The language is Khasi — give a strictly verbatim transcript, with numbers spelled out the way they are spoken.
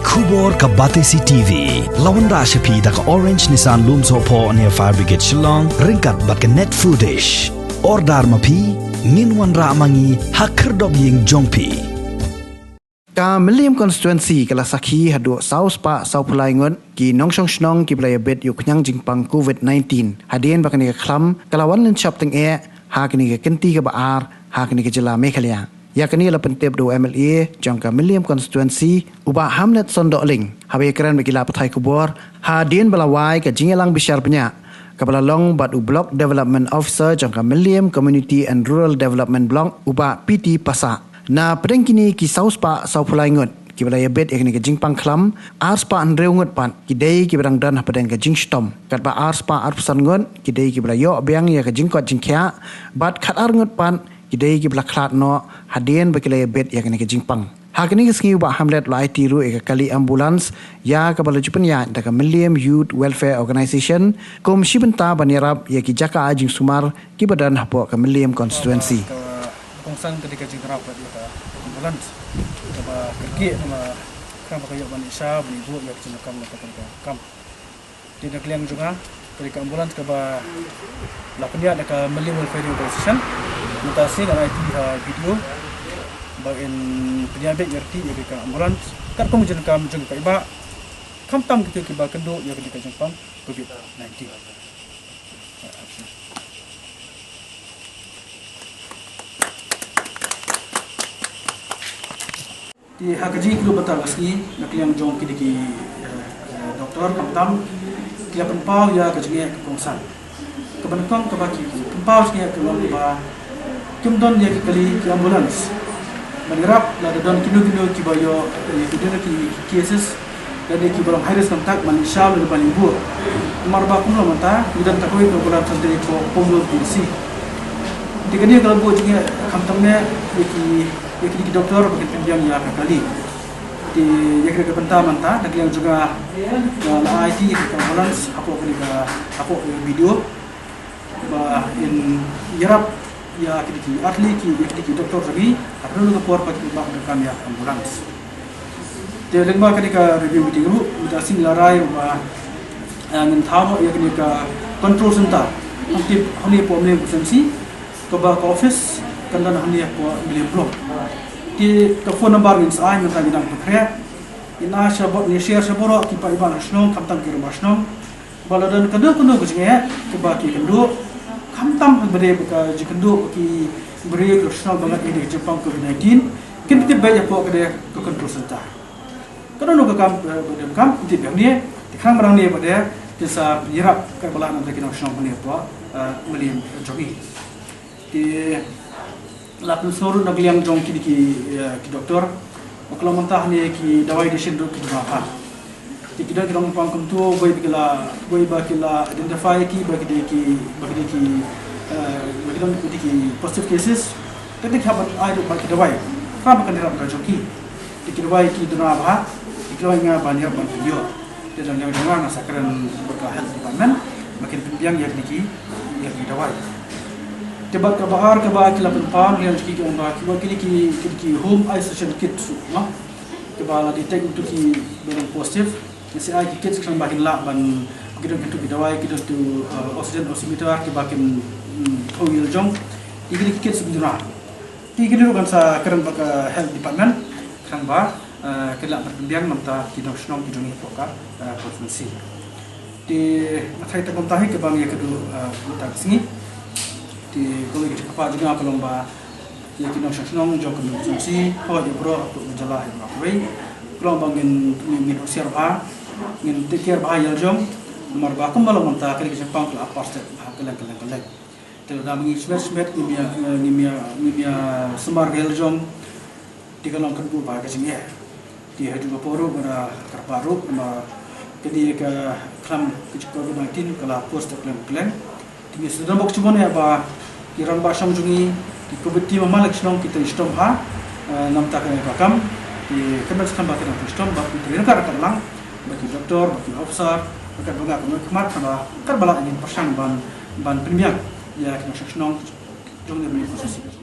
Khubor ka Batesi T V la wanrah sha phi da ka Orange Nissan Lumsohphoh near Fire Brigade Shillong, ryngkat bad ka Net Foodish. Order ma phi, ngin wanrah ma ngi ha khyrdop ïing jong phi. Ka Mylliem Constituency ka la sakhi haduh saw spah saw phew lai ngut ki nongshong shnong kiba la ïabit ïa u khñiang jingpang covid nineteen. Hadien ba kane ka khlam ka la wan lynshop tyngeh ha kane ka kynti kaba ar ha kane ka jylla Meghalaya. Ïa kane la pyntip da u M L A jong ka Mylliem Constituency, u Bah Hamletson Dohling, haba ïakren bad ki lad pathai khubor hadien ba la wai ka jingïalang bishar bniah kaba la long bad u Block Development Officer jong ka Mylliem Community and Rural Development Block, u Bah P T Passah. Na pdeng kine ki saw spah saw phew lai ngut kiba la ïabit ïa kane ka jingpang khlam, ar spah hynriew ngut pat ki dei kiba dang don hapdeng ka jingshitom, katba ar spah ar phew san ngut ki dei kiba la ïoh biang ïa ka jingkoit jingkhiah, bad khatar ngut pat ki dei kiba la khlad noh hadien ba ki la ïabit ïa kane ka jingpang. Ha kane ka sngi u Bah Hamlet u la aiti ruh ïa ka kali ambulance ïa kaba la ju pynïaid da ka Mylliem Youth Welfare Organisation kum shi bynta ban ïarap ïa ki jaka ai jingsumar kiba don hapoh ka Mylliem Constituency. Ka kongsan ka dei ka jingïarap ïa ka ambulance kaba kyrkieh na la khrang ba ka ïoh ban isha ban ibuh ïa ka jingkam na ka kam. Te na ka liang jong nga, ka dei ka ambulance kaba la pynïaid da ka Mylliem Welfare Organisation. Mynta shi nga la aiti ha B D O ba in pynïaid beit ïarap ïa ka ambulance katkum jingkam jong ka paidbah, khamtam kito kiba kynduh ïa ka jingpang covid nineteen. Te ha ka jingïakynduh bynta ka sngi na ka liang jong kine ki, eh, eh, doktor khamtam ki la pynpaw ïa ka jingeh ka kongsan. Kaba nyngkong kaba ki pynpaw jingeh ka long ba kim don ïa ki kali ki ambulance ban ïarap lada don kino kino kiba ïoh, eh, ïa kino ki cases lane kiba long high risk contact ban isha lane ban ibuh. Namar ba kumno mynta ngi don kawei ka ambulance hangtei hapoh Punggol P H C. Te kane ka la buh jingeh khamtam ne ïa ki ïa kine ki doktor ba kin pynbiang ïa ka kali. Te ïa kane ka bynta mynta na ka liang jong nga, nga la aiti ïa ka ambulance hapoh kane ka, hapoh, eh, B D O ba in ïarap ïa kine ki, at least ki, ïa kine ki doktor jong ngi ha kano kano ka por ba ki bah donkam ïa ka ambulance. Te lyngba kane ka review meeting ruh mynta shi ngi la rai ba, eh, ngin thaw noh ïa kane ka control center hangtei hangne hapoh Mylliem Constituency, kaba ka office kan don hangne hapoh Mylliem Block. Te ka phone number ngin sa ai mynta ngi dang pynkhreh. Ngin ai sha bor-, ngin share sha baroh ki paidbah shnong khamtam ki rangbah shnong ba lada don kano kano ka jingeh kaba ki kynduh, khamtam ba dei ba ka jingkynduh ki briew ki shnong ba ngat ïa ka jingpang covid nineteen, kin tip beit hapoh kane ka control center. Kano kano ka kam, eh, ba dei kam kin tip beit hangne. Te khnang ba nangne ba dei kin sa ïarap katba lah na ki nongshnong hangne hapoh, eh, Mylliem jong ngi. Te la pynsngew ruh na ka liang jong kine ki, eh, ki doktor ba ka long mynta hangne ki dawai dashin ruh ki duna bha. Te ki don ki nongpang kumto, wei ba ki la, wei ba ki la identify ki ba ki dei ki, ba ki dei ki, eh, ba ki don ki dei ki positive cases. Te ki hap ban ai ruh ba ki dawai, khnang ba kan ïarap ka jong ki. Te ki dawai ki duna bha, te ki dawai nga ban ïarap ban pynïoh. Te na ka liang jong nga nga sa kren bad ka health department ba kin pynbiang ïa kine ki, ïa kine ki dawai. Te bad kaba ar kaba ki la pynpaw na ka liang jong ki, ki ong ba ki, ba kine ki, kine ki home isolation kits ruh, no? Kaba la detect ïa kito kiba long positive, ngin sa ai ki kits khnang ba kin lah ban, ki don kito ki dawai, ki don kito, uh, oxygen oximeter kiba kin, mm, thew ïa la jong. Ïa kine ki kits ki duna. Te kine ruh ngan sa kren bad ka health department khnang ba, eh, kin lah ban pynbiang na bynta ki nongshnong ki jong ngi hapoh ka, eh, constituency. Te nga tharai tang kumta hi kaba ngi ïakynduh, eh, mynta ka sngi. Te kawei ka jingkyrpad jong nga ka long ba ïa ki nongshong shnong jong ka constituency, hooid ïa baroh hapoh ka jylla ïa baroh kawei, ka long ba ngin, ngin, ngin husiar bha, ngin take care bha ïa la jong. Namar ba kumba long mynta kane ka jingpang ka la ap pass bha kylleng kylleng kylleng. Te lada ma ngi smet smet ngim ïa, eh, ngim ïa, ngim ïa sumar ïa la jong, te ka long kan buh ba ka jingeh. Te haduh ka por ruh nga da kyrpad ruh namar kane ka khlam ka jong covid nineteen ka la post da kylleng kylleng. Te ngi sdang bok jubon ïa ba ki rangbah shnong jong ngi, ki committee mahmal shnong ki trei shitom bha, eh, na bynta kane ka kam. Te kane ka kam ba ki trei shitom bad ki trei ryngkat ryngkat lang bad ki doktor bad ki officer, ryngkat bad nga kum u khmat, kaba katba lah ngin pyrshang ban, ban pynbiang ïa ki nongshong shnong jong ngi.